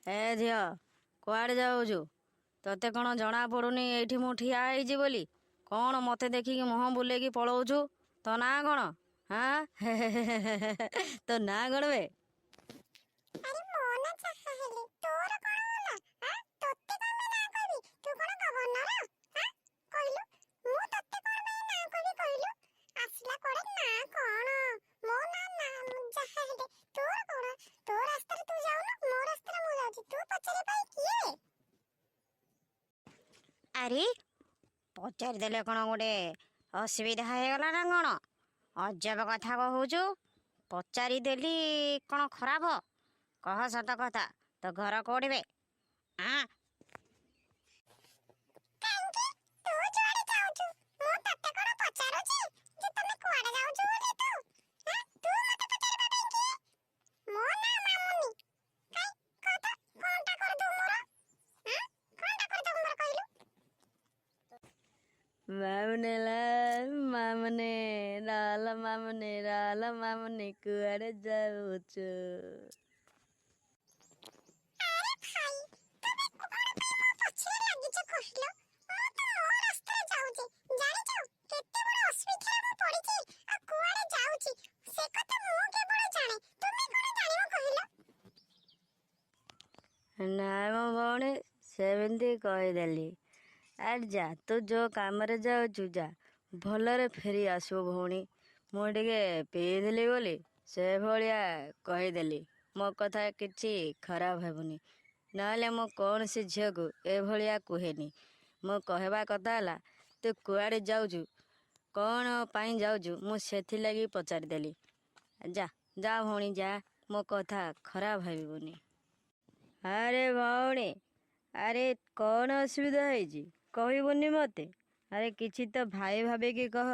ଏ ଝିଅ, କୁଆଡ଼େ ଯାଉଛୁ? ତୋତେ କ'ଣ ଜଣା ପଡ଼ୁନି ଏଇଠି ମୁଁ ଠିଆ ହେଇଛି ବୋଲି? କ'ଣ ମୋତେ ଦେଖିକି ମୁହଁ ବୁଲେଇକି ପଳଉଛୁ? ତୋ ନାଁ କ'ଣ? ହାଁ, ତୋ ନାଁ କ'ଣ ବେ? ଆରେ, ମୋ ନାଁ ଯାହା ହେଲେ ତୋର କଣ ଗଲା? ଆଁ, ତୋତେ କଣ ପାଇଁ ନାଁ କହିବି? ତୁ କଣ ଗଭର୍ଣ୍ଣର? ଆଁ, କହିଲୁ, ମୁଁ ତୋତେ କଣ ପାଇଁ ନାଁ କହିବି କହିଲୁ? ଆସିଲା କୁଆଡେ ନାଁ କଣ? ମୋ ନାଁ ନାଁ ଯାହା ହେଲେ ତୋର କଣ? ତୋ ରାସ୍ତାରେ ତୁ ଯାଉନୁ, ମୋ ରାସ୍ତାରେ ମୁଁ ଯାଉଛି। ତୁ ପଚାରିବା ପାଇଁ କିଏ? ଆରେ, ପଚାରିଦେଲେ କ'ଣ ଗୋଟେ ଅସୁବିଧା ହେଇଗଲା ନା କ'ଣ? ଅଜବ କଥା କହୁଛୁ। ପଚାରିଦେଲି କ'ଣ ଖରାପ? କହ, ସତ କଥା, ତୋ ଘର କୋଉଠି ବେ? ଆଁ? କାହିଁକି ତୁ ଯୁଆଡେ ଯାଉଛୁ, ମୁଁ ତତେ କଣ ପଚାରୁଛି ଯେ ତମେ କୁଆଡେ ଯାଉଛୁ ବୋଲି? ତୁ ଆଁ? ତୁ ମତେ ପଚାରିବା ପାଇଁ କିଏ? ମୋ ନାଁ ମାମୁନି। କାଇଁ, କହ ତ, କଣଟା କରିଦବୁ ମୋର? ଆଁ, କଣଟା କରିଦବୁ ମୋର କହିଲୁ? ମାମୁନି, ମାମୁନି, ରାଲ ମାମୁନି, ରାଲ ମାମୁନି, କୁଆଡ଼େ ଯାଉଛୁ? ଆରେ ଭାଇ, ତମେ କଣ ପାଇଁ ମୋ ପଛରେ ଲାଗିଛ କହିଲ? ମୁଁ ତ ମୋ ରାସ୍ତାରେ ଯାଉଛି। ଜାଣିଛ କେତେ ବଡ ଅସୁବିଧାରେ ମୁଁ ପଡିଛି ଆଉ କୁଆଡେ ଯାଉଛି ସେ କଥା ମୁଁ କେବଳ ଜାଣେ। ତୁମେ କଣ ଜାଣିବ କହିଲ? ନାଇଁ ମୋ ଭଉଣୀ, ସେମିତି କହିଦେଲି। ଆରେ ଯା, ତୁ ଯେଉଁ କାମରେ ଯାଉଛୁ ଯା, ଭଲରେ ଫେରି ଆସିବୁ ଭଉଣୀ। ମୁଁ ଟିକେ ପିଇଥିଲି ବୋଲି ସେଭଳିଆ କହିଦେଲି। ମୋ କଥା କିଛି ଖରାପ ହେବନି। ନହେଲେ ମୁଁ କୌଣସି ଝିଅକୁ ଏଭଳିଆ କୁହେନି। ମୋ କହିବା କଥା ହେଲା, ତୁ କୁଆଡ଼େ ଯାଉଛୁ, କ'ଣ ପାଇଁ ଯାଉଛୁ, ମୁଁ ସେଥିଲାଗି ପଚାରିଦେଲି। ଯା ଯା ଭଉଣୀ ଯା, ମୋ କଥା ଖରାପ ଭାବିବୁନି। ଆରେ ଭଉଣୀ, ଆରେ କ'ଣ ଅସୁବିଧା ହେଇଛି କହିବୁନି ମୋତେ? ଆରେ, କିଛି ତ ଭାଇ ଭାବିକି କହ।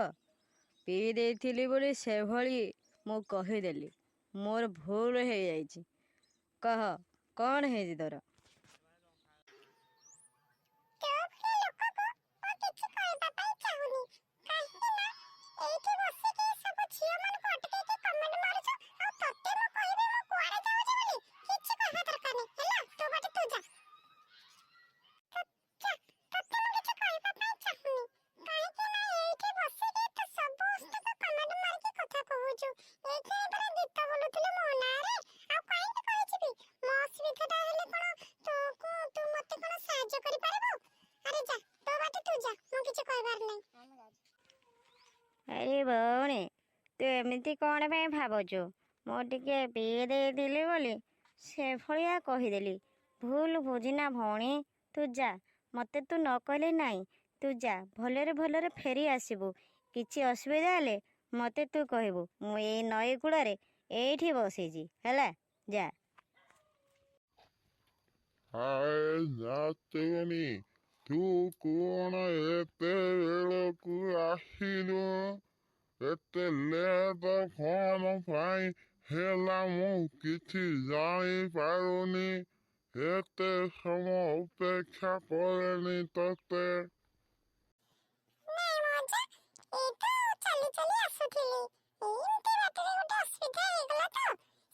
ପିଇ ଦେଇଥିଲି ବୋଲି ସେଭଳି ମୁଁ କହିଦେଲି, ମୋର ଭୁଲ ହେଇଯାଇଛି। କହ, କ'ଣ ହେଇଛି ତୋର? ତୋ ଭଳି ଲୋକକୁ ମୁଁ କିଛି କହିବା ପାଇଁ ଚାହୁଁନି, କାହିଁକି ନା ଏଇଠି ବସିକି ସବୁ ଝିଅମାନଙ୍କୁ ଅଟକେଇକି କମେଣ୍ଟ ମାରୁଛୁ, ଆଉ ତତେ ମୁଁ କହିବି ମୁଁ କୁଆଡେ ଯାଉଛି ବୋଲି? କିଛି କହିବା ଦରକାର ନାହିଁ, ହେଲା? ତୋ ବାଟେ ତୁ ଯା, ତୁ ଯା। ତତେ ମୁଁ କିଛି କହିବା ପାଇଁ ଚାହୁଁନି, କାହିଁକି ନା ଏଇଠି ବସିକି ତୁ ସମସ୍ତଙ୍କୁ କମେଣ୍ଟ ମାରିକି କଥା କହୁଛୁ। ଏଇଠି ପରା ଗୀତ ବୋଲୁଥିଲୁ ମୋ ନାଁରେ। ଆଉ କାହିଁକି କହିଯିବି? ମୋ ଅସୁବିଧାଟା ହେଲେ କଣ ତୁ ମତେ କଣ ସାହାଯ୍ୟ କରିପାରିବୁ? ଆରେ ଯା, ତୋ ବାଟେ ତୁ ଯା, ମୁଁ କିଛି କହିବାର ନାହିଁ। ଆରେ ଭଉଣୀ, ତୁ ଏମିତି କ'ଣ ପାଇଁ ଭାବୁଛୁ? ମୁଁ ଟିକେ ପିଇ ଦେଇଥିଲି ବୋଲି ସେଭଳିଆ କହିଦେଲି। ଭୁଲ ବୁଝିନା ଭଉଣୀ। ତୁ ଯା, ମୋତେ ତୁ ନ କହିଲେ ନାହିଁ। ତୁ ଯା, ଭଲରେ ଭଲରେ ଫେରି ଆସିବୁ। କିଛି ଅସୁବିଧା ହେଲେ ମୋତେ ତୁ କହିବୁ। ମୁଁ ଏଇ ନଈ କୂଳରେ ଏଇଠି ବସିଛି, ହେଲା? ଯା। ଆଏ ନାତୁଣୀ, ତୁ କଣ ଏତେ ବେଳକୁ ଆସିଲୁ? ଏତେ ଲେଟ କଣ ପାଇଁ ହେଲା ମୁଁ କିଛି ଜାଣିପାରୁନି। ଏତେ ସମୟ ଅପେକ୍ଷା କଲେଣି ତତେ। ନାଇଁ ମୋ ଅଜା, ଏଇ ତ ଚାଲି ଚାଲି ଆସୁଥିଲି। ଏମିତି ବାଟରେ ଗୋଟେ ଅସୁବିଧା ହେଇଗଲା ତ,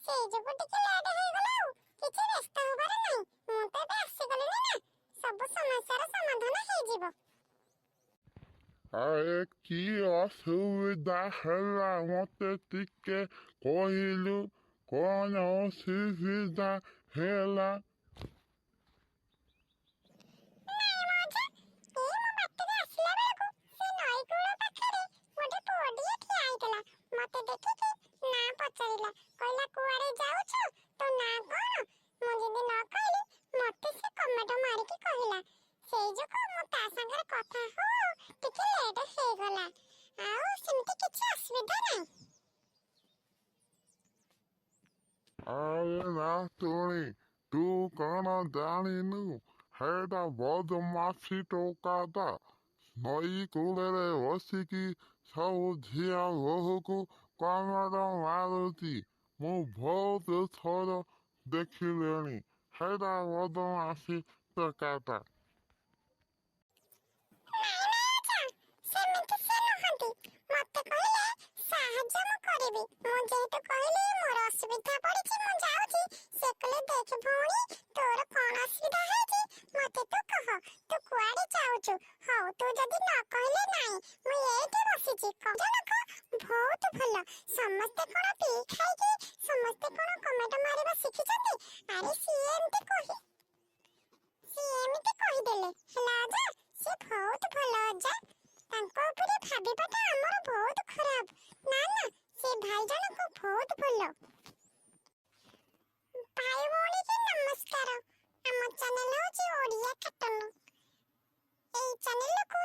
ସେଇ ଯୋଗୁ ଟିକେ ଲେଟ୍ ହେଇଗଲା। ଆଉ କିଛି ବ୍ୟସ୍ତ ହବାର ନାହିଁ। ମୁଁ ତ ଏବେ ଆସିଗଲିଣି ନା, ସବୁ ସମସ୍ୟାର ସମାଧାନ ହେଇଯିବ। ଆରେ, କି ଅସୁବିଧା ହେଲା ମତେ ଟିକେ କହିଲୁ? କଣ ଅସୁବିଧା ହେଲା? ନାଇଁ ମୋ ଅଜା, ଏଇ ମୋ ବାଟରେ ଆସିଲା ବେଳକୁ ସେ ନଈକୂଳ ପାଖରେ ଗୋଟେ ପୁଅଟିଏ ଠିଆ ହେଇଥିଲା। ମତେ ଦେଖିକି ନାଁ ପଚାରିଲା, କହିଲା, "କୁଆଡେ ଯାଉଛୁ? ତୋ ନାଁ କଣ?" ମୁଁ ଯଦି ନ କହିଲି, ମତେ ସେ କମେଣ୍ଟ ମାରିକି କହିଲା। ସେଇ ଯୋଗୁ ମୁଁ ତା ସାଙ୍ଗରେ କଥା ହଉ ହଉ ଟିକେ ଲେଟ୍ ହେଇଗଲା। ଆଉ ସେମିତି କିଛି ଅସୁବିଧା ନାହିଁ। ଆରେ ନାତୁଣୀ, ତୁ କଣ ଜାଣିନୁ, ସେଇଟା ବଦମାସି ଟୋକାଟା। ନଈ କୂଳରେ ବସିକି ସବୁ ଝିଅ ବୋହୂକୁ କମେଣ୍ଟ ମାରୁଛି। ମୁଁ ବହୁତ ଥର ଦେଖିଲିଣି। ସେଇଟା ବଦମାସି ଟୋକାଟା। ନାଇଁ ନାଇଁ ଅଜା, ସେମିତି ସେ ନୁହନ୍ତି। ମତେ କହିଲେ ସାହାଯ୍ୟ ମୁଁ କରିବି। ମୁଁ ଯେହେତୁ କହିଲି ମୋର ଅସୁବିଧା ପଡିଛି, ମୁଁ ଯାଉଛି, ସେ କହିଲେ, "ଦେଖ ଭଉଣୀ, ତୋର କଣ ପିଇ ଖାଇକି ସମସ୍ତେ କଣ କମେଣ୍ଟ ମାରିବା ଶିଖିଛନ୍ତି? ଆରେ, ସିଏ ଏମିତି କହିଦେଲେ। ହେଲା ଅଜା, ସିଏ ବହୁତ ଭଲ ଅଜା। ତାଙ୍କ ଉପରେ ଭାବିବାଟା ଆମର ବହୁତ ଖରାପ। ନା ନା, ସେ ଭାଇ ଜଣକ ବହୁତ ଭଲ। ଭାଇ ଭଉଣୀକି ନମସ୍କାର। ଆମ ଚ୍ୟାନେଲ ହେଉଛି ଓଡ଼ିଆ କାର୍ଟୁନ। ଏଇ ଚ୍ୟାନେଲକୁ